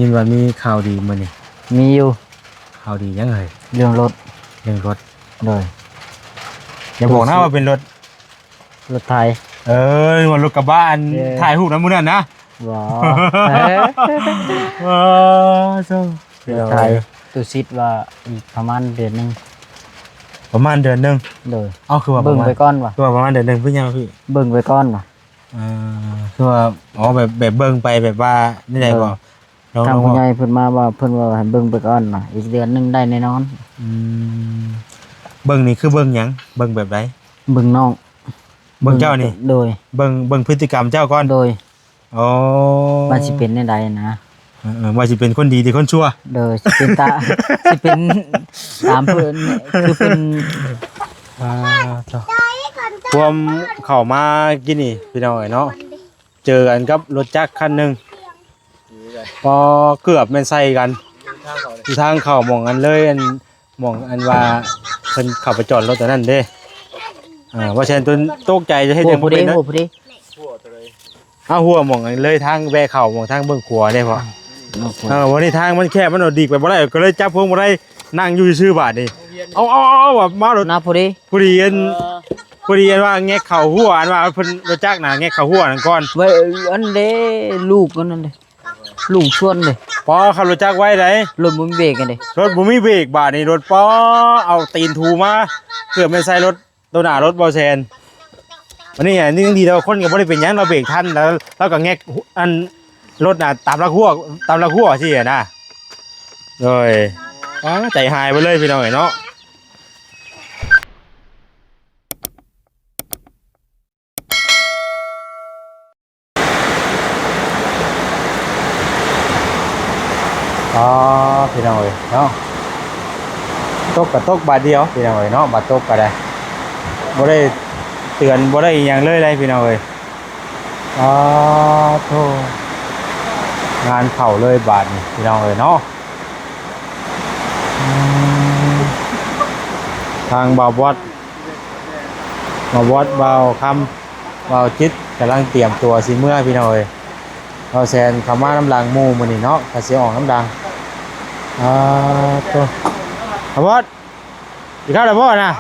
ຍິນວ່າມີຂ່າວດີມື້ນີ້. ມີຢູ່. ຂ່າວດີຫຍັງເອີຍ? ເລື່ອງລົດ. ເລື່ອງລົດ. ໂດຍ. ຢ່າບອກນະວ່າເປັນລົດ ລົດໄຖ. ເອີ ວ່າລົດກະບະອັນ ເອີ ຖ່າຍຮູບນຳມື້ນັ້ນນະ. ບໍ່. ເອີ ໂທ້ ລົດໄຖ. ຕູ້ຊິດວ່າອີກປະມານເດືອນໜຶ່ງ. ປະມານເດືອນໜຶ່ງ? ໂດຍ. ເອົ້າ ຄືວ່າ ເບິ່ງໄປກ່ອນວ່າ ຄືວ່າປະມານເດືອນໜຶ່ງ ເປັນຫຍັງພີ່? ເບິ່ງໄປກ່ອນວ່າ. ເອີ ຄືວ່າ ອໍ ແບບ ແບບເບິ່ງໄປ ແບບວ່າແນວໃດບໍ່? ໂດຍ. ລອງ ທາງຜູ້ໃຫຍ່ເພິ່ນມາວ່າ ເພິ່ນວ່າໃຫ້ເບິ່ງໄປກ່ອນນະ ອີກເດືອນໜຶ່ງໄດ້ແນ່ນອນ. ອືມ ເບິ່ງນີ້ຄືເບິ່ງຫຍັງ? ເບິ່ງແບບໃດ? ເບິ່ງນ້ອງ. ເບິ່ງເຈົ້ານີ້? ໂດຍ. ເບິ່ງ ເບິ່ງພຶດຕິກຳເຈົ້າກ່ອນ? ໂດຍ. ອໍ ວ່າຊິເປັນແນວໃດນະ? ເອີ ເອີ ວ່າຊິເປັນຄົນດີຫຼືຄົນຊົ່ວ? ໂດຍ. ຊິເປັນຕາ ຊິເປັນຕາມເພິ່ນ ຄືເພິ່ນ. ອ່າ ພວມເຂົ້າມາກີ້ນີ້ພີ່ນ້ອງເອີຍເນາະ ເຈີກັນກັບລົດຈັກຄັນໜຶ່ງ ກໍເກືອບແມ່ນໃສ່ກັນ ຢູ່ທາງເຂົ້າໝ່ອງອັນເລີຍ ອັນ ໝ່ອງອັນວ່າເພິ່ນເຂົ້າໄປຈອດລົດຕົວນັ້ນເດ້. ອ່າ ວ່າແຊນຕົນຕົກໃຈຈະເຮັດຫຍັງ ຫົວຜູ້ເດ້ ຫົວຜູ້ເດ້. ເອົາ ຫົວໝ່ອງອັນເລີຍທາງແວະເຂົ້າ ໝ່ອງທາງເບື້ອງຂວາເດ້ພໍ່. ເອີ ວັນນີ້ທາງມັນແຄບ ມັນເອົາດີກໄປບໍ່ໄດ້ ກໍເລີຍຈັບພວງບໍ່ໄດ້ ນັ່ງຢູ່ຊື່ໆບາດນີ້. ເອົາ ເອົາ ເອົາ ເອົາ ມາລົດນະ ພໍດີ ພໍດີອັນ ເອີ ພໍດີອັນວ່າແງກເຂົ້າຫົວ ອັນວ່າເພິ່ນລົດຈັກນະ ແງກເຂົ້າຫົວນັ້ນກ່ອນ ໄວ້ ອັນເດ້ ລູກອັນນັ້ນເດ້ ລຸງຊວນເດ້. ປໍ ຂັບລົດຈັກໄວໃດ໋ ລົດບໍ່ມີເບຣກເດ້ ລົດບໍ່ມີເບຣກ. ບາດນີ້ລົດ ປໍ ເອົາຕີນຖູມາ ເກືອບແມ່ນໃສ່ລົດ ໂຕໜ້າລົດບໍ່ແຊນ. ອັນນີ້ ອັນນີ້ຍັງດີ ແຕ່ວ່າຄົນກໍບໍ່ໄດ້ເປັນຫຍັງ ລາວເບຣກທັນ ແລ້ວລາວກໍແງກ ອັນ ລົດນະ ຕາມລາກຮົ້ວ ຕາມລາກຮົ້ວຊີ້ນະ. ໂດຍ ອາ ໃຈຫາຍໄປເລີຍພີ່ນ້ອງເອີຍເນາະ. ອໍ ພີ່ນ້ອງເອີຍເນາະ ຕົກກໍຕົກບາດດຽວພີ່ນ້ອງເອີຍເນາະ ບາດຕົກກໍໄດ້ ບໍ່ໄດ້ເຕືອນ ບໍ່ໄດ້ອີ່ຫຍັງເລີຍໄດ໋ພີ່ນ້ອງເອີຍ. ອໍ ໂທ້ ງານເຂົ້າເລີຍບາດນີ້ພີ່ນ້ອງເອີຍເນາະ. ອືມ ທາງບ່າວບອດ ບ່າວບອດ ບ່າວຄຳ ບ່າວຈິດກຳລັງຕຽມຕົວຊິເມືອພີ່ນ້ອງເອີຍ. ບ່າວແສນເຂົ້າມານຳຫຼັງໝູ່ມື້ນີ້ເນາະ ກໍຊິອອກນຳຫຼັງ. ອ່າ ໂທ້ ບ່າວບອດ ກິນເຂົ້າແລ້ວບໍ່ນະ?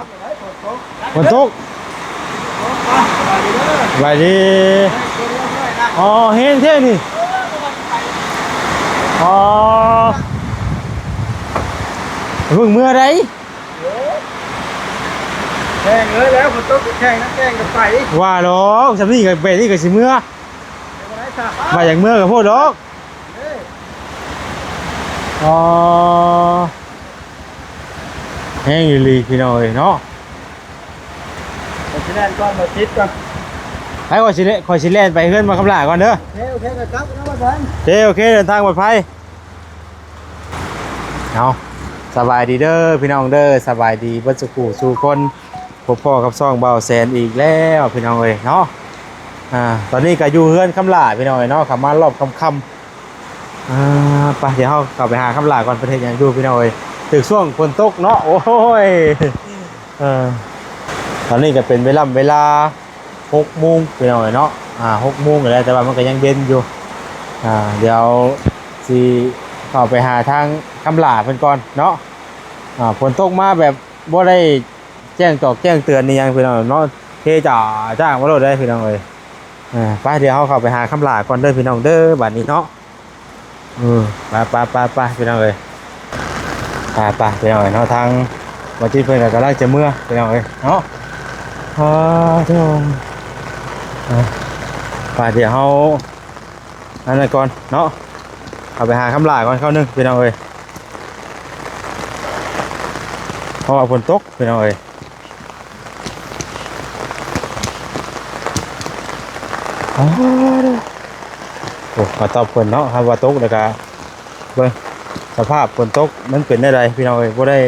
ຝົນຕົກ ສະບາຍດີ. ອໍ ແຮງແທ້ນີ້. ອໍ ເພິ່ງເມືອໃດ. ແຮງເລີຍແລ້ວ ຝົນຕົກແຮງນະ ແຮງກໍໄປ ວ່າດອກ ຊ່ຳນີ້ກໍແບບນີ້ກໍຊິເມືອ ວ່າຢາກເມືອກໍໂພດດອກ. ອໍ ແຮງອີ່ຫຼີພີ່ນ້ອງເອີຍເນາະ. ຂ້ອຍຊິແລ່ນກ່ອນ ມາຕິດກ່ອນ ໃຫ້ຂ້ອຍຊິແລ່ນ ຂ້ອຍຊິແລ່ນໄປເຮືອນບ່າວຄຳຫຼ້າກ່ອນເດີ. ໂອເຄ ໂອເຄ ກັບນຳ ໂອເຄ ເດີນທາງປອດໄພ. ເອົາ ສະບາຍດີເດີພີ່ນ້ອງເດີ ສະບາຍດີເບິດສູ່ຜູ້ສູ່ຄົນ ພົບພໍ້ກັບຊ່ອງບ່າວແສນອີກແລ້ວພີ່ນ້ອງເອີຍເນາະ. ອ່າ ຕອນນີ້ກໍຢູ່ເຮືອນຄຳຫຼ້າພີ່ນ້ອງເອີຍເນາະ ເຂົ້າມາລອບຄ່ຳໆ. ອ່າ ໄປ ດຽວເຮົາເຂົ້າໄປຫາຄຳຫຼ້າກ່ອນ ເພິ່ນເຮັດຫຍັງຢູ່ພີ່ນ້ອງເອີຍ ຖືກຊ່ວງຝົນຕົກເນາະ. ໂອ້ຍ ເອີ ຕອນນີ້ກໍເປັນເວລາ ເວລາຫົກໂມງພີ່ນ້ອງເອີຍເນາະ. ອ່າ ຫົກໂມງແລ້ວ ແຕ່ວ່າມັນກໍຍັງເຢັນຢູ່. ອ່າ ດຽວຊິເຂົ້າໄປຫາທາງຄຳຫຼ້າເພິ່ນກ່ອນເນາະ. ອ່າ ຝົນຕົກມາແບບບໍ່ໄດ້ແຈ້ງຕອກແຈ້ງເຕືອນອີ່ຫຍັງພີ່ນ້ອງເນາະ ເທຈາຈ້າງມາໂລດເດ້ພີ່ນ້ອງເອີຍ. ອ່າ ໄປ ດຽວເຮົາເຂົ້າໄປຫາຄຳຫຼ້າກ່ອນເດີພີ່ນ້ອງເດີ ບາດນີ້ເນາະ. ເອີ ໄປໆໆໆ ພີ່ນ້ອງເອີຍ ໄປໆ ພີ່ນ້ອງເອີຍເນາະ. ທາງບ່າວຈິດເພິ່ນກໍກຳລັງຈະເມືອພີ່ນ້ອງເອີຍເນາະ. ອໍ ເດີ ໄປ ດຽວເຮົາອັນນັ້ນກ່ອນເນາະ ເຂົ້າໄປຫາຄຳຫຼ້າກ່ອນຄາວໜຶ່ງພີ່ນ້ອງເອີຍ ເພາະວ່າຝົນຕົກພີ່ນ້ອງເອີຍ. ໂອ້ ມາຕອບເພິ່ນເນາະ ຫາກວ່າຕົກແລ້ວກະເບິ່ງສະພາບຝົນຕົກມັນເປັນແນວໃດພີ່ນ້ອງເອີຍ. ບໍ່ໄດ້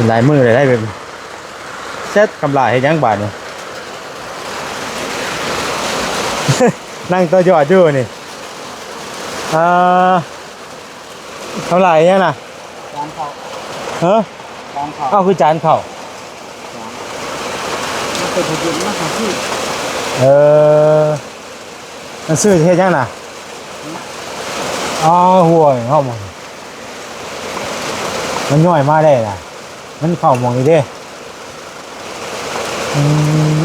ຫຼາຍມື້ແລ້ວໄດ໋ ແບບແຊັດຄຳຫຼ້າເຮັດຫຍັງບາດນີ້ ນັ່ງຕົວຍອດຢູ່ນີ້. ອ່າ ເທົ່າໃດຫຍັງນະ? ຈານເຂົ້າ. ຮະ? ຈານເຂົ້າ. ເອົ້າ ຄືຈານເຂົ້າ? ມັນເປັນຜູ້ຍິງມາຫາທີ່. ເອີ ມັນຊື່ເຮັດຫຍັງນະ? ຮະ? ອ້າ ຫ້ວຍເນາະ ມັນ ມັນຍ້ອຍມາໄດ້ລະ ມັນເຂົ້າໝ່ອງນີ້ເດ້. ອືມ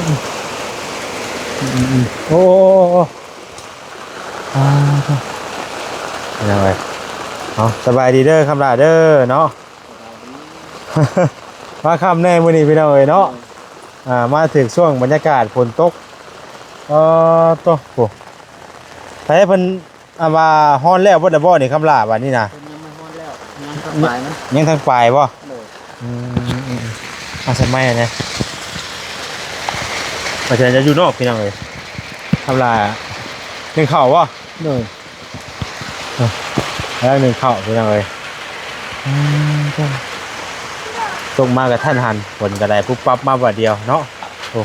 ອືມ ໂອ້ ໂອ້ ໂອ້ ໂອ້ ອາ ເອົາ ສະບາຍດີເດີ ຄຳຫຼ້າເດີເນາະ. ມາຄ່ຳແດ່ມື້ນີ້ພີ່ນ້ອງເອີຍເນາະ. ອ່າ ມາຖືກຊ່ວງບັນຍາກາດຝົນຕົກ. ເອີ ໂຕ ໂອ້ ໃຜເພິ່ນ ອ່າ ວ່າຮ້ອນແລ້ວເບິດແລ້ວບໍ່ນີ້ ຄຳຫຼ້າ ບາດນີ້ນະ? ເພິ່ນຍັງບໍ່ຮ້ອນແລ້ວ ຍັງທາງປາຍມັນ ຍັງທາງປາຍບໍ່? ໂດຍ ອືມ ອືມ ອືມ ອາ ສະໄໝນະ ປະເທດຈະຢູ່ນອກພີ່ນ້ອງເອີຍ. ຄຳຫຼ້າ ໜຶ້ງເຂົ້າບໍ່? ໂດຍ ເອີ ກຳລັງໜຶ້ງເຂົ້າພີ່ນ້ອງເອີຍ. ອືມ ຕົກມາກະທັນຫັນ ຝົນກະໄດ້ປຸບປັບມາບາດດຽວເນາະ. ໂອ້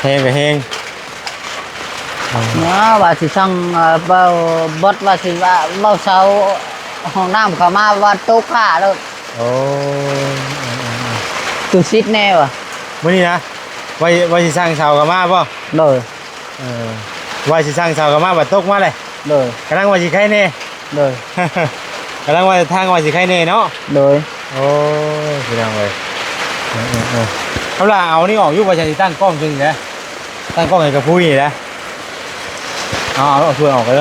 ແຮງກະແຮງ ເນາະ ວ່າຊິສັ່ງ ເອີ ເບົາ ບອດວ່າຊິວ່າ ເບົາເຊົາຫ້ອງນ້ຳເຂົ້າມາວ່າຕົກຜ້າໂລດ. ໂອ້ ຕູ້ຊິດແນ່ວ່າ ມື້ນີ້ນະ ວ່າ ວ່າຊິສັ່ງເຊົາເຂົ້າມາບໍ່? ໂດຍ ເອີ ວ່າຊິສັ່ງເຊົາເຂົ້າມາບັດຕົກມາເລີຍ. ໂດຍ ກຳລັງວ່າຊິໄຄແນ່. ໂດຍ ກຳລັງວ່າທາງວ່າຊິໄຄແນ່ເນາະ. ໂດຍ ໂອ້ຍ ພີ່ນ້ອງເອີຍ ເອີ ເອີ ເອີ ເອົາລະ ເອົານີ້ອອກຢູ່ ວ່າຈະຕັ້ງກ້ອງຈັ່ງຊີ້ນະ ຕັ້ງກ້ອງໃຫ້ກະພຸ້ຍນີ້ນະ. ເອົາ ເອົາ ເອົາຖ້ວຍອອກເດີ.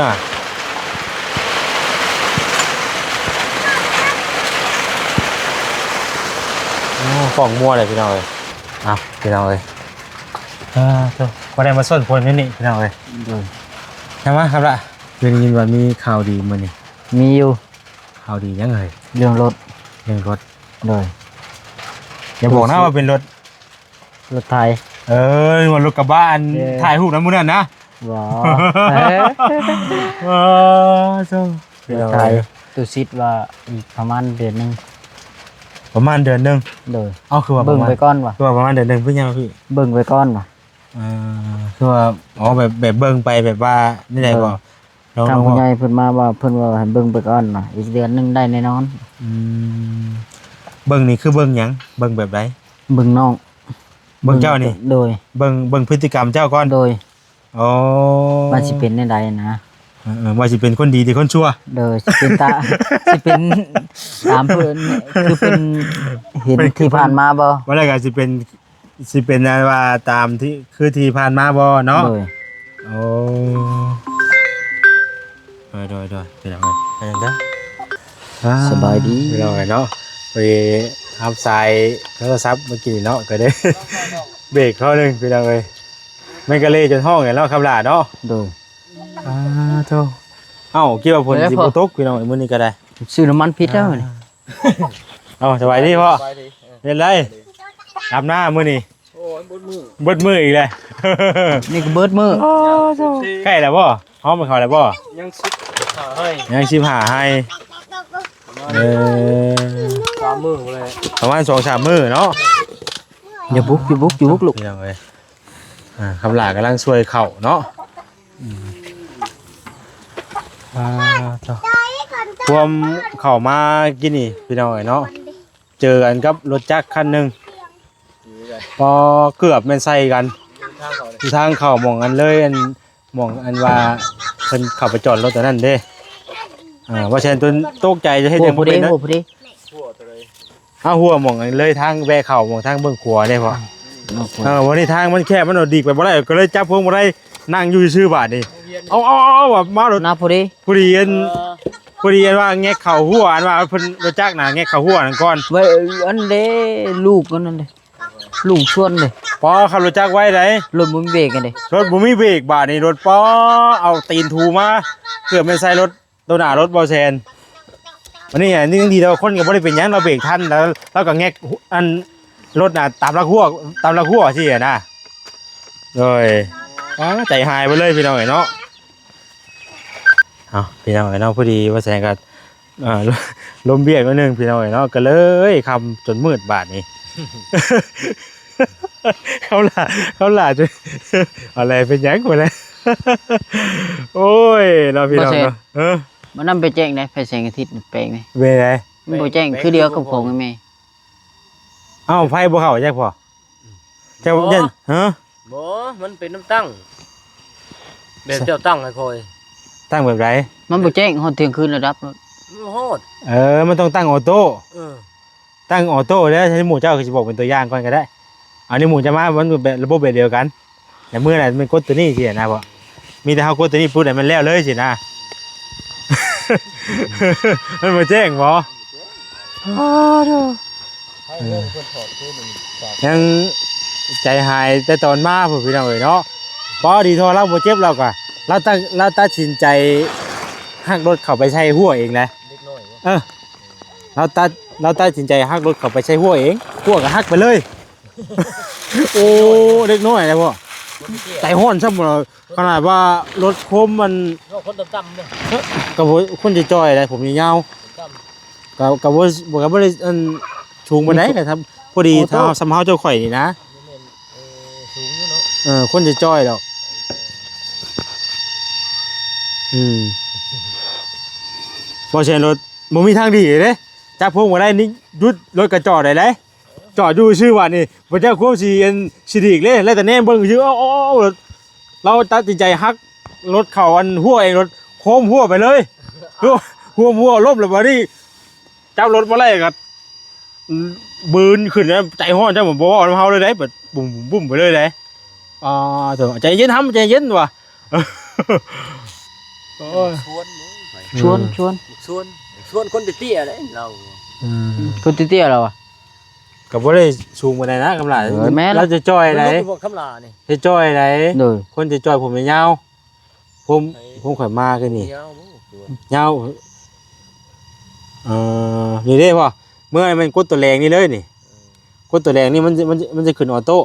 ໂອ້ ກ້ອງມົວເລີຍພີ່ນ້ອງເອີຍ. ເອົາ ພີ່ນ້ອງເອີຍ ເອີ ໂທ້ ບໍ່ໄດ້ມາຊົນຄົນຢູ່ນີ້ພີ່ນ້ອງເອີຍ. ໂດຍ ທາງມາຄັບລະ ໄດ້ຍິນວ່າມີຂ່າວດີມື້ນີ້. ມີຢູ່. ຂ່າວດີຫຍັງເອີຍ? ເລື່ອງລົດ. ເລື່ອງລົດ. ໂດຍ ຢ່າບອກນະວ່າເປັນລົດ ລົດໄຖ. ເອີ ວ່າລົດກະບະອັນ ເອີ ຖ່າຍຮູບນຳມື້ນັ້ນນະ. ບໍ່ ເອີ ໂທ້ ລົດໄຖ ຕູ້ຊິດວ່າອີກປະມານເດືອນໜຶ່ງ. ປະມານເດືອນໜຶ່ງ? ໂດຍ ເອົ້າ ຄືວ່າເບິ່ງໄປກ່ອນວ່າ ຄືວ່າປະມານເດືອນໜຶ່ງ ເປັນຫຍັງພີ່? ເບິ່ງໄປກ່ອນວ່າ ເອີ ຄືວ່າ ອໍ ແບບ ແບບເບິ່ງໄປ ແບບວ່າແນວໃດກໍ ໂດຍ ລອງ ທາງຜູ້ໃຫຍ່ເພິ່ນມາວ່າ ເພິ່ນວ່າໃຫ້ເບິ່ງໄປກ່ອນນະ ອີກເດືອນໜຶ່ງໄດ້ແນ່ນອນ. ອືມ ເບິ່ງນີ້ຄືເບິ່ງຫຍັງ? ເບິ່ງແບບໃດ? ເບິ່ງນ້ອງ ເບິ່ງເຈົ້ານີ້? ໂດຍ ເບິ່ງ ເບິ່ງພຶດຕິກຳເຈົ້າກ່ອນ. ໂດຍ ອໍ ວ່າຊິເປັນແນວໃດນະ? ເອີ ເອີ ວ່າຊິເປັນຄົນດີຫຼືຄົນຊົ່ວ? ໂດຍ ຊິເປັນຕາ ຊິເປັນຕາມເພິ່ນ ຄືເພິ່ນເຫັນທີ່ຜ່ານມາບໍ່? ວ່າແລ້ວກໍຊິເປັນ ຊິເປັນອັນວ່າຕາມທີ່ ຄືທີ່ຜ່ານມາບໍ່ເນາະ? ໂດຍ ໂອ້ ໂດຍ ໂດຍ ໂດຍ ພີ່ນ້ອງເອີຍ ເປັນຫຍັງເດີ? ອ່າ ສະບາຍດີ ພີ່ນ້ອງເອີຍເນາະ. ພໍດີຮັບສາຍໂທລະສັບເມື່ອກີ້ເນາະ ກໍໄດ້ເບຣກເຂົ້າໜຶ່ງ ພີ່ນ້ອງເອີຍ. ແມ່ນກະເລຈົນຮ້ອງແລ້ວເນາະ ຄຳຫຼ້າເນາະ. ໂດຍ ອ່າ ໂທ້ ເອົ້າ ຄິດວ່າຝົນຊິບໍ່ຕົກ ພີ່ນ້ອງເອີຍ ມື້ນີ້ກໍໄດ້ ຊື້ນ້ຳມັນຜິດແລ້ວນີ້. ອ່າ ເອົ້າ ສະບາຍດີພໍ່ ສະບາຍດີ ເອີ ເປັນໄດ ດຳນາມື້ນີ້? ໂອ້ຍ ເບິດມື້ ເບິດມື້ອີກແລ້ວ ນີ້ກໍເບິດມື້. ໂອ້ ໃກ້ແລ້ວບໍ່? ຫອມເຂົ້າແລ້ວບໍ່? ຍັງສິບຫ້າໄຮ່ ຍັງສິບຫ້າໄຮ່. ເອີ ສາມມື້ພຸ້ນແຫຼະ ປະມານສອງສາມມື້ເນາະ. ຢ່າບຸກ ຢ່າບຸກ ຢ່າບຸກລູກ ພີ່ນ້ອງເອີຍ. ອ່າ ຄຳຫຼ້າກຳລັງຊ່ວຍເຂົ້າເນາະ. ອືມ ອ່າ ໂທ້ ພວມເຂົ້າມາກີ້ນີ້ ພີ່ນ້ອງເອີຍເນາະ ເຈີກັນກັບລົດຈັກຄັນໜຶ່ງ ພໍເກືອບແມ່ນໃສ່ກັນ ຢູ່ທາງເຂົ້າໝ່ອງອັນເລີຍ ອັນ ໝ່ອງອັນວ່າເພິ່ນເຂົ້າໄປຈອດລົດຕົວນັ້ນເດ້. ອ່າ ວ່າແຊນຕົນຕົກໃຈຈະເຮັດຫຍັງບໍ່ເປັນເນາະ. ເຮົາຫົວໝ່ອງເລີຍທາງແວະເຂົ້າໝ່ອງທາງເບື້ອງຂວາເດ້ພໍ່. ເອີ ວັນນີ້ທາງມັນແຄບ ມັນດີກໄປບໍ່ໄດ້ ກໍເລີຍຈັບພວງບໍ່ໄດ້ ນັ່ງຢູ່ຊື່ໆບາດນີ້. ເອົາ ເອົາ ເອົາ ເອົາ ມາໂລດ ນະ ພໍດີ ພໍດີອັນ ພໍດີອັນວ່າແງກເຂົ້າຫົວ ອັນວ່າເພິ່ນລົດຈັກນະແງກເຂົ້າຫົວນັ້ນກ່ອນ. ໄວ້ ອັນເດ້ ລູກອັນນັ້ນເດ້ ລູກຊວນເດ້. ປໍ ຂັບລົດຈັກໄວໃດ ລົດບໍ່ມີເບຣກອັນເດ້ ລົດບໍ່ມີເບຣກ. ບາດນີ້ລົດ ປໍ ເອົາຕີນຖູມາ ເກືອບແມ່ນໃສ່ລົດ ໂຕໜ້າລົດບໍ່ແຊນ. ອັນນີ້ ອັນນີ້ຍັງດີແລ້ວ ຄົນກໍບໍ່ໄດ້ເປັນຫຍັງ ລາວເບຣກທັນ ແລ້ວລາວກໍແງກ ອັນ ລົດນະຕາມຫຼັກຫົວ ຕາມຫຼັກຫົວຊີ້ນະ. ໂດຍ ອ້າ ໃຈຫາຍໄປເລີຍພີ່ນ້ອງເອີຍເນາະ. ເອົາ ພີ່ນ້ອງເອີຍເນາະ ພໍດີວ່າແສງກໍ ອ່າ ລົມວຽກໜ້ອຍໜຶ່ງພີ່ນ້ອງເອີຍເນາະ ກໍເລີຍຄ່ຳຈົນມືດບາດນີ້. ເຂົາຫຼ້າ ເຂົາຫຼ້າຈົນ ເອົາແຫຼະ ເປັນຫຍັງພຸ້ນແຫຼະ. ໂອ້ຍເນາະ ພີ່ນ້ອງເນາະ. ເອີ ມັນນຳໄປແຈ້ງໄດ້ ໄຟແສງອາທິດແປງນີ້ ເປັນໃດ? ມັນບໍ່ແຈ້ງຄືດຽວກັບຂອງແມ່. ເອົ້າ ໄຟບໍ່ເຂົ້າຈັກພໍ? ເຈົ້າ ເອີ ເຈົ້າ ຮະ? ບໍ່ ມັນເປັນນຳຕັ້ງ ແບບເຈົ້າຕັ້ງໃຫ້ຂ້ອຍ. ຕັ້ງແບບໃດ? ມັນບໍ່ແຈ້ງ ຮອດທ່ຽງຄືນລະດັບໂລດ. ບໍ່ຮອດ. ເອີ ມັນຕ້ອງຕັ້ງອອໂຕ້. ເອີ ຕັ້ງອອໂຕ້ແລ້ວ ໃຫ້ໝູ່ເຈົ້າ ຊິບອກເປັນຕົວຢ່າງກ່ອນກໍໄດ້. ເອົານີ້ໝູ່ຈະມາ ມັນແບບລະບົບແບບດຽວກັນ ແລ້ວມື້ນັ້ນແມ່ນກົດຕົວນີ້ຊີ້ນະ ເພາະມີແຕ່ເຮົາກົດຕົວນີ້ປຸບ ແລ້ວມັນແລ້ວເລີຍຊີ້ນະ. ມັນບໍ່ແຈ້ງບໍ? ອ້າໂທ້ ໃຫ້ເລື່ອງເພິ່ນຖອດຄືນ ຍັງໃຈຫາຍແຕ່ຕອນມາພຸ້ນ ພີ່ນ້ອງເອີຍເນາະ. ພໍດີເທາະລາວບໍ່ເຈັບ ລາວກໍ ລາວຕັດ ລາວຕັດສິນໃຈຫັກລົດເຂົ້າໄປໃສ່ຮົ້ວເອງນະ. ເດັກນ້ອຍບໍ່? ເອີ ລາວຕັດ ລາວຕັດສິນໃຈຫັກລົດເຂົ້າໄປໃສ່ຮົ້ວເອງ ຮົ້ວກໍຫັກໄປເລີຍ. ໂອ້ ເດັກນ້ອຍນະພໍ່ ຄົນເຕັ້ຍ ໃຈຮ້ອນຊ້ຳ. ຂະໜາດວ່າລົດໂຄມມັນ ເນາະ ຄົນຕ່ຳໆເນາະ ເອີ ກໍບໍ່ ຄົນຈ່ອຍໆໄດ໋ ຜົມຍາວໆ ຕ່ຳ ກໍ ກໍບໍ່ ບໍ່ ກໍບໍ່ໄດ້ອັນສູງປານໃດ ກໍພໍດີ ໂອ້ໂຫ ເທົ່າສ່ຳເຮົາເຈົ້າຂ້ອຍນີ້ນະ. ບໍ່ແມ່ນ ເອີ ສູງຢູ່ເນາະ ເອີ ຄົນຈ່ອຍໆດອກ. ອືມ ບໍ່ໃຊ່ລົດ ບໍ່ມີທາງດີເດ້ ຈັບພວງມາໄດ້ນີ້ ຢຸດລົດກໍຈອດໄດ້ເດ້ ຈອດຢູ່ຊື່ບາດນີ້ ບໍ່ຈັກຄວາມຊິອັນຊິດີກເດ້ ແລ້ວແຕ່ແນມເບິ່ງຊື່. ເອົາ ເອົາ ເອົາ ລົດ ລາວຕັດສິນໃຈຫັກລົດເຂົ້າອັນຮົ້ວເອງ ລົດໂຄມຮົ້ວໄປເລີຍ ຮົ້ວ ຮົ້ວ ຮົ້ວລົ້ມແລ້ວບາດນີ້ ຈັບລົດບໍ່ໄດ້ກໍບືນຂຶ້ນນະ ໃຈຮ້ອນ ເຈົ້າບໍ່ເວົ້ານຳເຮົາເລີຍເດ້ ບາດບຸ້ມໆໄປເລີຍເດ້. ອ່າ ໂທ້ ໃຈເຢັນ ທຳໃຈເຢັນວ່າ ໂອ້ຍ ຊວນ ຊວນ ອືມ ຊວນ ຊວນ ຊວນຄົນເຕ້ຍໆເດ້ລາວ. ອືມ ອືມ ຄົນເຕ້ຍໆລາວອະ ກໍບໍ່ໄດ້ສູງປານໃດນະ ຄຳຫຼ້າ ເອີ ແມ່ນລະ ລາວຈ່ອຍໆໄດ໋ ຄຳຫຼ້ານີ້ ຈ່ອຍໆໄດ໋. ໂດຍ ຄົນຈ່ອຍໆ ຜົມຍາວໆ ຜົມ ໃຜ ຜົມຂ້ອຍມາຄືນີ້ ຍາວບໍ່? ຍາວ ເອີ ນີ້ເດ້ພໍ່ ເມື່ອມັນກົດຕົວແດງນີ້ເລີຍນີ້ ເອີ ກົດຕົວແດງນີ້ ມັນ ມັນ ມັນຈະຂຶ້ນອອໂຕ້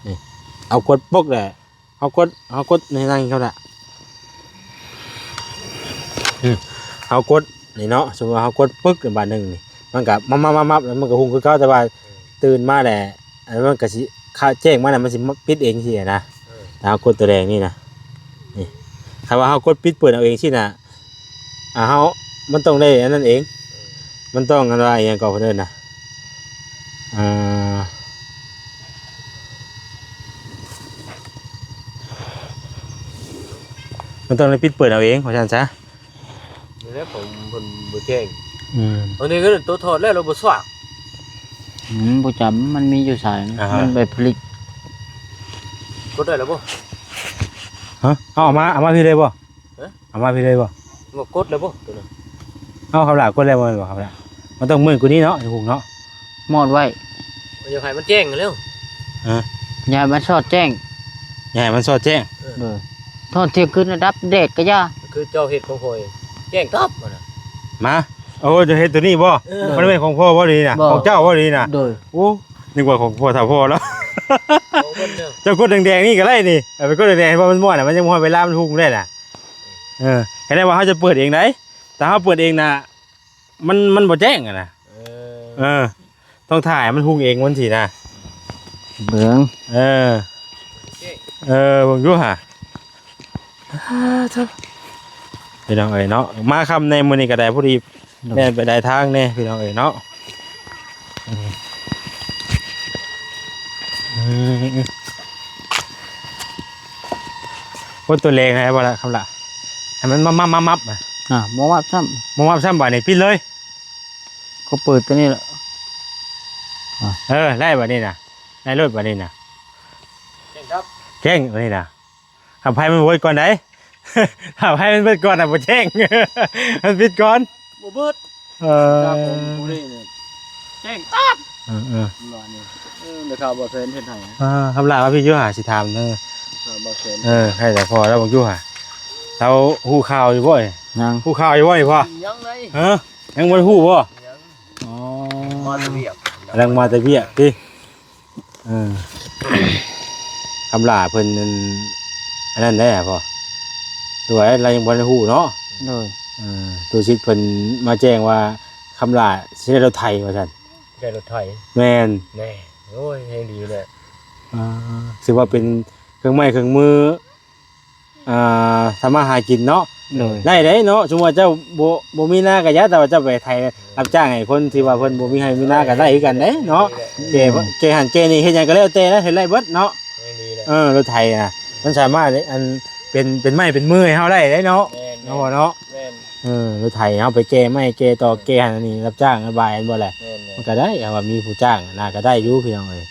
ນີ້ ເອົາກົດປົກແຫຼະ ເຮົາກົດ ເຮົາກົດໃນນັ້ນເຂົານະ ອືມ ເຮົາກົດນີ້ເນາະ ສົມມຸດວ່າເຮົາກົດປຶກບາດໜຶ່ງນີ້ ມັນກະມັບໆໆໆ ແລ້ວມັນກະຮຸ່ງຄືເກົ່າ ແຕ່ວ່າຕື່ນມາແລ້ວ ອັນນັ້ນມັນກະຊິຂາແຈ້ງມາແລ້ວ ມັນຊິປິດເອງຊີ້ນະ. ເອີ ຖ້າເຮົາກົດຕົວແດງນີ້ນະ ນີ້ ຖ້າວ່າເຮົາກົດປິດເປີດເອົາເອງຊີ້ນະ ອ່າ ເຮົາ ມັນຕ້ອງໄດ້ອັນນັ້ນເອງ ເອີ ມັນຕ້ອງອັນວ່າອີ່ຫຍັງກໍເພິ່ນເອີ້ນນະ ອ່າ ມັນຕ້ອງໄດ້ປິດເປີດເອົາເອງ ວ່າຊັ້ນຊະ. ນີ້ແຫຼະ ຂອງເພິ່ນບໍ່ແຈ້ງ. ອືມ ອັນນີ້ກໍຕົວຖອດແລ້ວ ລາວບໍ່ສວາກ. ອືມ ບໍ່ຈຳ ມັນມີຢູ່ສາຍ ອ່າຮະ ມັນໄປຜະລິດ. ກົດໄດ້ແລ້ວບໍ່? ຮະ ເອົາ ເອົາມາ ເອົາມາພີ້ເລີຍບໍ່? ຮະ ເອົາມາພີ້ເລີຍບໍ່? ບໍ່ກົດແລ້ວບໍ່ຕົວນັ້ນ? ເອົາ ຄຳຫຼ້າກົດແລ້ວບໍ່ແມ່ນບໍ່ ຄຳຫຼ້າ? ມັນຕ້ອງມືດກວ່ານີ້ເນາະ ໄອ້ຫຸງເນາະ ມອດໄວ້ ຢ່າໃຫ້ມັນແຈ້ງເລັວ. ຮະ ຢ່າໃຫ້ມັນສອດແຈ້ງ ຢ່າໃຫ້ມັນສອດແຈ້ງ. ເອີ ໂດຍ ຮອດທ່ຽງຄືນລະດັບ ແດດກໍຢ່າ ຄືເຈົ້າເຮັດຂອງຂ້ອຍ ແຈ້ງຕັບຫັ້ນນະ. ມາ ໂອ້ ເຈົ້າເຮັດຕົວນີ້ບໍ່? ເອີ ມັນແມ່ນຂອງພໍ່ບໍ່ນີ້ນະ? ບໍ່ ຂອງເຈົ້າບໍ່ນີ້ນະ? ໂດຍ ໂອ້ ນຶກວ່າຂອງພໍ່ເຖົ້າພໍ່ແລ້ວ ຂອງເພິ່ນເດີ. ເຈົ້າກົດແດງໆນີ້ກໍໄດ້ນີ້ ເອົາໄປກົດແດງໆ ໃຫ້ວ່າມັນມ່ວນນະ ມັນຍັງບໍ່ຮອດເວລາມັນຮຸ່ງໄດ້ນະ. ເອີ ແຄ່ວ່າເຮົາຈະເປີດເອງໄດ໋ ຖ້າເຮົາເປີດເອງນະ ມັນ ມັນບໍ່ແຈ້ງຫັ້ນນະ. ເອີ ເອີ ຕ້ອງຖ້າໃຫ້ມັນຮຸ່ງເອງມັນຊີ້ນະ ເບິ່ງ ເອີ ເອີ ເບິ່ງດູຫາ. ພີ່ນ້ອງເອີຍເນາະ ມາຄ່ຳແດ່ມື້ນີ້ກໍໄດ້ ພໍດີ ໂດຍ ແລ່ນໄປໄດ້ທາງແດ່ ພີ່ນ້ອງເອີຍເນາະ. ອືມ ອືມ ໂອ້ ຕົວແລງໃຫ້ບໍ່ລະ ຄຳລະ ໃຫ້ມັນມັບໆໆ ອ່າ ບໍ່ມັບຊ້ຳ ບໍ່ມັບຊ້ຳ ບາດນີ້ປິດເລີຍ ກໍເປີດຕົວນີ້ລະ ອ່າ ເອີ ໄດ້ບາດນີ້ນະ ໄດ້ໂລດບາດນີ້ນະ ແຈ້ງຄັບ ແຈ້ງບາດນີ້ນະ. ຄັນໄຟມັນເບິດກ່ອນໃດ ຖ້າໄຟມັນເບິດກ່ອນນະບໍ່ແຈ້ງ ມັນປິດກ່ອນ ບໍ່ເບິດ. ເອີ ຕາມຂອງຜູ້ນີ້ນີ້ແຈ້ງຕັບ ເອີໆ ວ່ານີ້ ເອີ ແມ່ຄ້າບໍ່ແພນເຮັດໃຫ້ ອ່າ ຄຳລາວ່າພີ່ຢູ່ຫາ ຊິຖາມເດີ ຂ້າບໍ່ແພນ ເອີ ໃຫ້ແຕ່ພໍລາວບໍ່ຢູ່ຫາ ລາວຮູ້ຂ່າວຢູ່ບໍ່? ຍັງ ຮູ້ຂ່າວຢູ່ບໍ່ນີ້ພໍ່? ຍັງໃດ ຮະ ຍັງບໍ່ຮູ້ບໍ່? ຍັງ ອໍ ມາແຕ່ວຽກ ກຳລັງມາແຕ່ວຽກຕິ. ເອີ ຄຳຫຼ້າເພິ່ນນັ້ນ ອັນນັ້ນແດ່ພໍ່ ດ້ວຍລາວຍັງບໍ່ທັນຮູ້ເນາະ. ໂດຍ ເອີ ຕູ້ສິດເພິ່ນມາແຈ້ງວ່າ ຄຳຫຼ້າຊິໄດ້ລົດໄຖວ່າຊັ້ນ ໄດ້ລົດໄຖ ແມ່ນ ແນ່ ໂອ້ຍ ແຮງດີແຫຼະ ອ່າ ຖືວ່າເປັນເຄື່ອງໄມ້ເຄື່ອງມື ອ່າ ທຳມາຫາກິນເນາະ. ໂດຍ ໄດ້ເດ້ເນາະ ສົມມຸດວ່າເຈົ້າບໍ່ ບໍ່ມີນາກະຢ່າ ແຕ່ວ່າເຈົ້າໄປໄຖຮັບຈ້າງໃຫ້ຄົນທີ່ວ່າເພິ່ນບໍ່ມີໄຮ່ມີນາກະໄດ້ຄືກັນເດ້ເນາະ. ແກ່ ແກ່ຫັ້ນແກ່ນີ້ເຮັດຫຍັງກະແລ້ວແຕ່ນະ ເຮັດໄດ້ເບິດເນາະ. ເອີ ລົດໄຖນະ ມັນສາມາດ ອັນ ປັນ ເປັນໄມ້ເປັນມືໃຫ້ເຮົາໄດ້ເດ້ເນາະ ແມ່ນໆ ເນາະພໍ່ເນາະ ແມ່ນ ເອີ ລົດໄຖເຮົາໄປແກ່ໄມ້ແກ່ຕອກແກ່ຫັ້ນອັນນີ້ ຮັບຈ້າງລະບາຍແມ່ນບໍ່ແຫຼະ ແມ່ນໆ ມັນກໍໄດ້ ເຮົາວ່າມີຜູ້ຈ້າງນະ ກໍໄດ້ຢູ່ພີ່ນ້ອງເອີຍ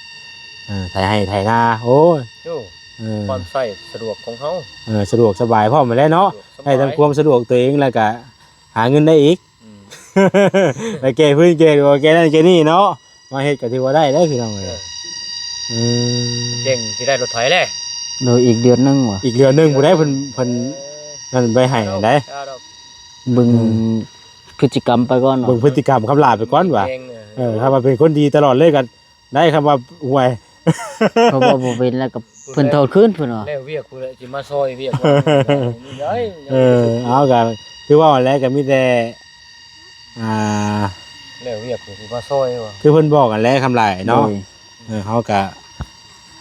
ເອີ ໄຖໄຮ່ໄຖນາ ໂອ້ຍ ໂອ້ ເອີ ຄວາມໃຊ້ສະດວກຂອງເຮົາ ເອີ ສະດວກສະບາຍພ້ອມຫັ້ນແຫຼະເນາະ ສະດວກສະບາຍ ໄດ້ທັງຄວາມສະດວກຕົວເອງ ແລ້ວກໍຫາເງິນໄດ້ອີກ ອືມ ໄປແກ່ພື້ນແກ່ຮົ້ວແກ່ນັ້ນແກ່ນີ້ເນາະ ມາເຮັດກໍຖືວ່າໄດ້ເດ້ພີ່ນ້ອງເອີຍ ເອີ ອືມ ເກັ່ງຊິໄດ້ລົດໄຖແລ້ວ ໂດຍ ອີກເດືອນໜຶ່ງຫວາ ອີກເດືອນໜຶ່ງພຸ້ນໃດ ເອີ ເພິ່ນ ເພິ່ນນັ້ນໄວ້ໃຫ້ໃດ ເບິ່ງ ອືມ ພຶດຕິກຳໄປກ່ອນຫວາ ເບິ່ງພຶດຕິກຳຄຳຫຼ້າໄປກ່ອນຫວາ ເອີ ເອີ ຖ້າວ່າເປັນຄົນດີຕະຫຼອດເລີຍກໍໄດ້ ຄຳວ່າ ໂອ້ຍ ເຂົາເວົ້າບໍ່ເປັນແລ້ວກໍ ເພິ່ນຖອດຄືນເພິ່ນວ່າ ແລ້ວວຽກພຸ້ນແຫຼະ ຊິມາຊ່ອຍວຽກ ເອີ ເອົາ ກໍຄືເວົ້າແຫຼະ ກໍມີແຕ່ ອ່າ ແລ້ວວຽກຄືຊິມາຊ່ອຍວ່າ ຄືເພິ່ນບອກຫັ້ນແຫຼະ ຄຳຫຼ້າເນາະ ໂດຍ ເອີ ເຮົາກໍ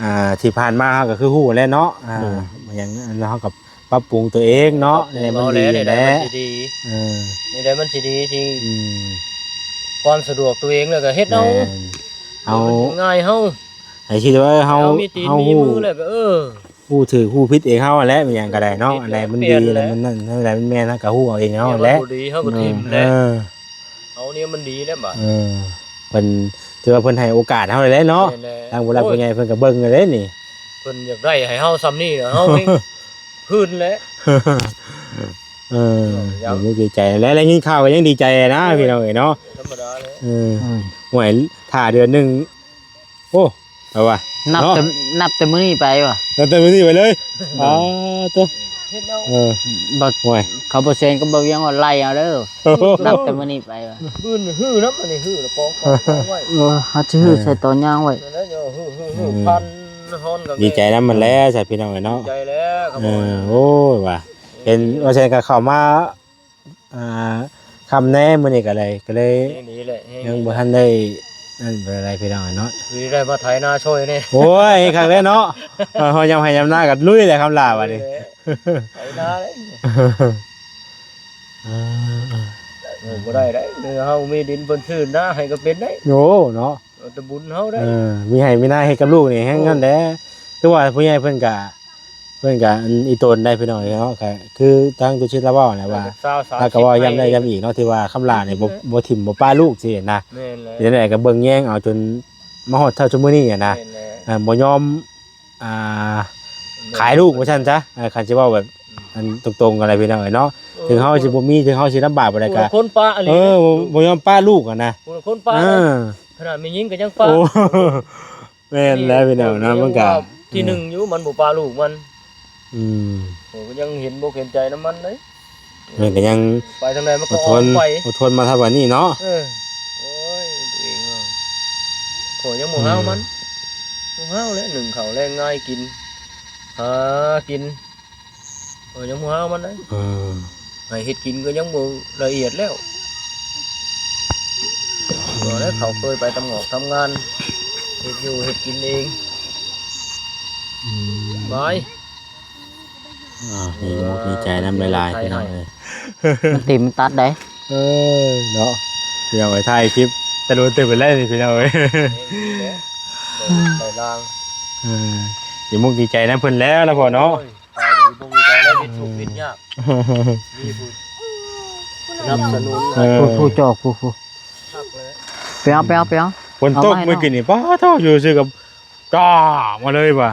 ອ່າ ທີ່ຜ່ານມາເຮົາກໍຄືຮູ້ແຫຼະເນາະ ອ່າ ໂດຍ ຫຍັງ ເຮົາກໍປັບປຸງຕົວເອງເນາະ ໃນໃດມັນດີ ໃນໃດມັນຊິດີ ເອີ ໃນໃດມັນຊິດີ ທີ່ ອືມ ຄວາມສະດວກຕົວເອງ ແລ້ວກໍເຮັດເອົາ ແມ່ນ ເອົາ ໃນໃດມັນຊິງ່າຍເຮົາ ໃຫ້ຄິດວ່າເຮົາ ເຮົາມີຕີນ ເຮົາ ມີມືແລ້ວກໍ ເອີ ຮູ້ຖືກຮູ້ຜິດເອງເຮົາຫັ້ນແຫຼະ ແມ່ນຫຍັງກໍໄດ້ເນາະ ຜິດ ອັນໃດມັນດີ ແລ້ວມັນນັ້ນ ອັນໃດມັນແມ່ນ ເຮົາກໍຮູ້ເອົາເອງເຮົາຫັ້ນແຫຼະ ມັນບໍ່ດີເຮົາກໍຖິ້ມແຫຼະ ເອີ ເຮົານີ້ມັນດີແລ້ວບາດ ເອີ ເພິ່ນ ຖືວ່າເພິ່ນໃຫ້ໂອກາດເຮົາແລ້ວເນາະ ແມ່ນແຫຼະ ທາງຜູ້ຫຼັກຜູ້ໃຫຍ່ເພິ່ນກໍເບິ່ງແລ້ວເດ້ນີ້ ເພິ່ນຢາກໄດ້ໃຫ້ເຮົາຊ່ຳນີ້ ເຮົານີ້ພື້ນແຫຼະ ເອີ ເອີ ຍັງດີໃຈແຫຼະ ໄດ້ຍິນຂ່າວກໍຍັງດີໃຈນະ ແມ່ນ ພີ່ນ້ອງເອີຍເນາະ ທຳມະດາແຫຼະ ເອີ ໂອ້ຍ ໂອ້ຍ ຖ້າເດືອນໜຶ່ງ ໂອ້ ແປວ່າ ນັບ ເນາະ ແຕ່ ນັບແຕ່ມື້ນີ້ໄປຫວາ ນັບແຕ່ມື້ນີ້ໄປເລີຍ ອືມ ອໍ ໂຕ ເຮັດແລ້ວ ເອີ ບໍ່ ໂອ້ຍ ເຂົາບໍ່ແຊນກັບບໍ່ວຽງວ່າໄລ່ເອົາເດີ ນັບແຕ່ມື້ນີ້ໄປຫວາ ບືນຮືນຳ ອັນນີ້ຮືແລ້ວກອງ ກອງ ກອງໄວ້ ເອີ ເຮົາຊິຮື ເອີ ໃສ່ຕໍ່ຍາງໄວ້ ນັ້ນແຫຼະ ເອີ ຮື ຮື ອືມ ພັນ ຮ້ອນກັນ ດີໃຈນຳມັນແຫຼະ ໃສ່ພີ່ນ້ອງເອີຍເນາະ ດີໃຈແລ້ວ ເອີ ໂອ້ຍ ວ່າ ເຫັນວ່າແຊນກໍເຂົ້າມາ ອ່າ ຄ່ຳແດ່ມື້ນີ້ກໍເລີຍ ກໍເລີຍ ຍັງດີແຫຼະ ຍັງບໍ່ທັນໄດ້ ນັ້ນປານໃດພີ່ນ້ອງເນາະ ຄືໄດ້ມາໄຖນາຊ່ອຍແດ່ ໂອ້ຍ ຄັກແລ້ວເນາະ ເອີ ເຮົາຍາມໄຮ່ຍາມນາກໍລຸຍແຫຼະ ຄຳຫຼ້າບາດນີ້ ໄຖນາເລີຍ ເອີ ເອີ ເອີ ບໍ່ໄດ້ເດ້ ເຮົາມີດິນເພິ່ນຊື້ນາໃຫ້ກໍເປັນໄດ້ ໂອ້ ເນາະ ເອົາແຕ່ບຸນເຮົາໄດ້ ເອີ ມີໄຮ່ມີນາເຮັດກັບລູກນີ້ແຮງນັ້ນແຫຼະ ໂອ້ ຄືວ່າຜູ້ໃຫຍ່ເພິ່ນກະ ເພິ່ນກະ ອັນ ອີ່ຕົນໄດ້ພີ່ນ້ອງເອີຍເນາະ ກະຄືທາງຕຸຊິດລາວເວົ້າແຫຼະວ່າ ລາວກໍເວົ້າຢ້ຳແລ້ວຢ້ຳອີກເນາະ ທີ່ວ່າຄຳຫຼ້ານີ້ບໍ່ ບໍ່ຖິ້ມບໍ່ປະລູກຊີ້ນະ ແມ່ນແຫຼະ ເຮັດຈັ່ງໃດກໍເບິ່ງແຍງເອົາຈົນມາຮອດເທົ່າຊຸມື້ນີ້ນະ ແມ່ນແຫຼະ ເອີ ບໍ່ຍອມ ອ່າ ແມ່ນ ຂາຍລູກວ່າຊັ້ນຊະ ເອີ ຄັນຊິເວົ້າແບບ ອືມ ອັນຕົງໆກັນແຫຼະພີ່ນ້ອງເອີຍເນາະ ເອີ ເຖິງເຮົາຊິບໍ່ມີ ເຖິງເຮົາຊິລຳບາກປານໃດກໍ ຄົນປະອີ່ຫຼີ ເອີ ບໍ່ຍອມປະລູກຫັ້ນນະ ຄົນປະ ເອີ ຂະໜາດແມ່ຍິງກໍຍັງປະ ໂອ້ ແມ່ນແລ້ວພີ່ນ້ອງເນາະ ມັນກະທີໜຶ່ງຢູ່ ມັນບໍ່ປະລູກມັນ ອືມ ໂອ້ ກໍຍັງເຫັນອົກເຫັນໃຈນຳມັນເດ້ ມັນກໍຍັງໄປທາງໃດມັນກໍອອກໄປ ອົດທົນ ອົດທົນມາເທົ່າປານນີ້ເນາະ ເອີ ໂອ້ຍ ຕົວເອງເນາະ ຂ້ອຍຍັງບໍ່ຫາວມັນ ອືມ ບໍ່ຫາວແຫຼະ ໜຶ້ງເຂົ້າແລງງາຍກິນ ຫາກິນ ຂ້ອຍຍັງບໍ່ຫາວມັນເດ້ ເອີ ໃຫ້ເຮັດກິນກໍຍັງບໍ່ລະອຽດແລ້ວ ບໍ່ແລ້ວເຂົາເຄີຍໄປທຳງອກທຳງານ ເຮັດຢູ່ເຮັດກິນເອງ ອືມ ບາຍ ອ່າ ດີອົກດີໃຈນຳຫຼາຍໆ ພີ່ນ້ອງເອີຍ ມັນຕີມັນຕັດໄດ ເອີ ເນາະ ພີ່ນ້ອງເອີຍ ຖ່າຍຄລິບແຕ່ໂດນເຕີບໄປແລ້ວນີ້ ພີ່ນ້ອງເອີຍ ເອີ ດີອົກດີໃຈນຳເພິ່ນແລ້ວລະພໍ່ເນາະ ໂອ້ຍ ຕາຍດີບໍ່ມີໃຈແລ້ວ ເຮັດທຸກເຮັດຍາກ ມີຜູ້ສະໜັບສະໜູນ ເອີ ຜູ້ ຜູ້ຈອກ ຜູ້ ຜູ້ ຄັກເລີຍ ໄປເອົາ ໄປເອົາ ໄປເອົາ ຝົນຕົກມື້ກີ້ນີ້ ປ້າໂທ້ ຢູ່ຊື່ກັບກ້າມາເລີຍວ່າ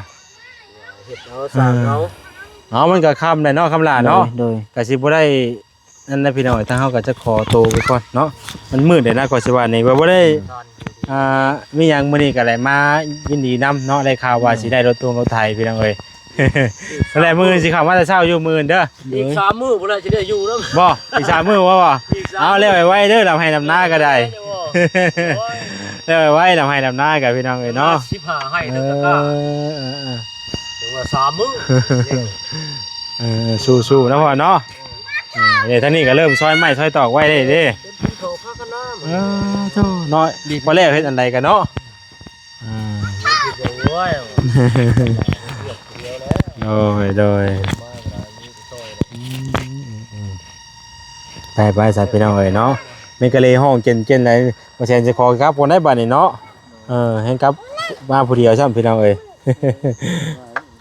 ເຮັດເອົາ ສ້າງເອົາ ເອີ ເອົາ ມັນກໍຄ່ຳແລ້ວເນາະ ຄຳຫຼ້າເນາະ ໂດຍ ໂດຍ ກໍຊິບໍ່ໄດ້ ນັ້ນແຫຼະພີ່ນ້ອງ ທາງເຮົາກໍຈະຂໍໂຕໄປກ່ອນເນາະ ມັນມືດແລ້ວນະ ກໍຊິວ່ານີ້ ວ່າບໍ່ໄດ້ ອ່າ ມີຫຍັງ ມື້ນີ້ກໍໄດ້ມາຍິນດີນຳເນາະ ໄດ້ຂ່າວວ່າ ອືມ ຊິໄດ້ລົດຕົງລົດໄຖພີ່ນ້ອງເອີຍ ແລ້ວມື້ອື່ນຊິເຂົ້າມາແຕ່ເຊົ້າຢູ່ ມື້ອື່ນເດີ ອີກສາມມື້ພຸ້ນແຫຼະ ຊິໄດ້ຢູ່ນຳ ບໍ່ ອີກສາມມື້ບໍ່ ບໍ່ ອີກສາມ ເອົາ ແລ້ວໄວໆເດີ ດຳໄຮ່ດຳນາກໍໄດ້ ໂອ້ຍ ແລ້ວໄວໆ ດຳໄຮ່ດຳນາກໍ ພີ່ນ້ອງເອີຍເນາະ ສິບຫ້າໄຮ່ ເອີ ເອີ ເອີ ເອີ ເຖິງວ່າສາມມື້ ເອີ ສູ້ໆນະພໍ່ເນາະ ເອີ ເດ້ ທາງນີ້ກໍເລີ່ມຊອຍໄມ້ຊອຍຕອກໄວ້ເດ້ ເອີ ໂທ້ ເນາະ ບໍ່ແລ້ວເຮັດອັນໃດກັນເນາະ ອ່າ ໂດຍ ໂດຍ ອືມ ໄປໆ ຊະ ພີ່ນ້ອງເອີຍເນາະ ແມ່ນກະເລຮ້ອງເຈັນໆ ໃດ ບໍ່ແຊນຊິຂໍກັບກ່ອນໄດ໋ບາດນີ້ເນາະ ເອີ ແຮ່ງກັບມາຜູ້ດຽວຊ້ຳ ພີ່ນ້ອງເອີຍ.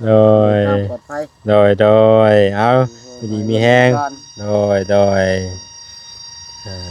ໂດຍ ເດີນທາງປອດໄພ ໂດຍ ໂດຍ ເອົາ ຢູ່ດີມີແຮງ ຢູ່ດີມີແຮງ ໂດຍ ໂດຍ ອ່າ